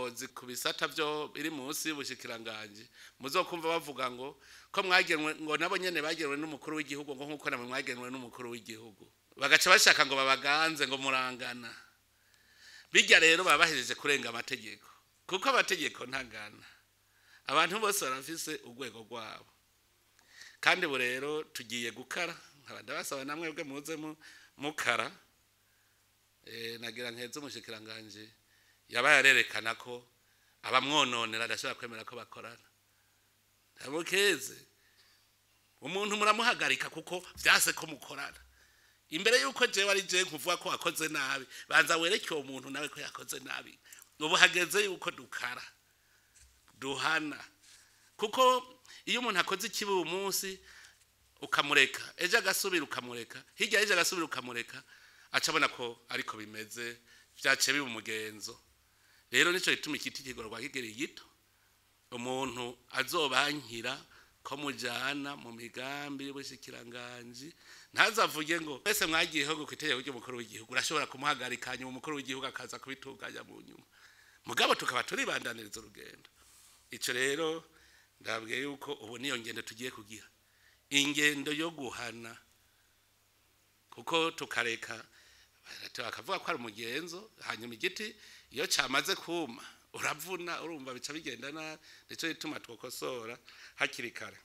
Abarongozi ku bisata byo biri munsi y'ubushikiranganje muzokumva bavuga ngo ko mwagenwe, ngo nabo nyene bagenwe n'umukuru w'igihugu, ngo nkuko namwe mwagenwe n'umukuru w'igihugu, bagaca bashaka ngo babaganze ngo murangana. Bijya rero baba bahejeje kurenga amategeko, kuko amategeko ntangana, abantu bose barafise urwego rwabo. Kandi ubu rero tugiye gukara, nkaba ndabasaba namwe bwe muze mukara. Nagira nkeze umushikiranganje yabaye arerekana ko abamwononera adashobora kwemera ko bakorana. Ndamukeze umuntu muramuhagarika kuko vyase ko mukorana. Imbere yuko jewe ari jewe nkuvuga ko wakoze nabi, banza wereke uwo muntu nawe ko yakoze nabi. Ubu hageze yuko dukara duhana, kuko iyo umuntu akoze ikibi uyu munsi ukamureka, ejo agasubira ukamureka, hirya ejo agasubira ukamureka, aca abona ko ariko bimeze, vyaciye biba umugenzo. Rero nico gituma igiti kigororwa kikiri gito. Umuntu azobankira ko mujana mu migambi y'ubushikiranganji ntazavuge ngo mwese mwagiyeho ku itegeko ry'umukuru w'igihugu, urashobora kumuhagarika hanyuma umukuru w'igihugu akaza kubitunganya mu nyuma, mugabo tukaba turibandaniriza urugendo. Ico rero ndabwiye yuko ubu niyo ngendo tugiye kugira, ingendo yo guhana, kuko tukareka bakavuga ko ari umugenzo, hanyuma igiti iyo camaze kuma uravuna, urumva bica bigenda nabi. Nico gituma twokosora hakiri kare.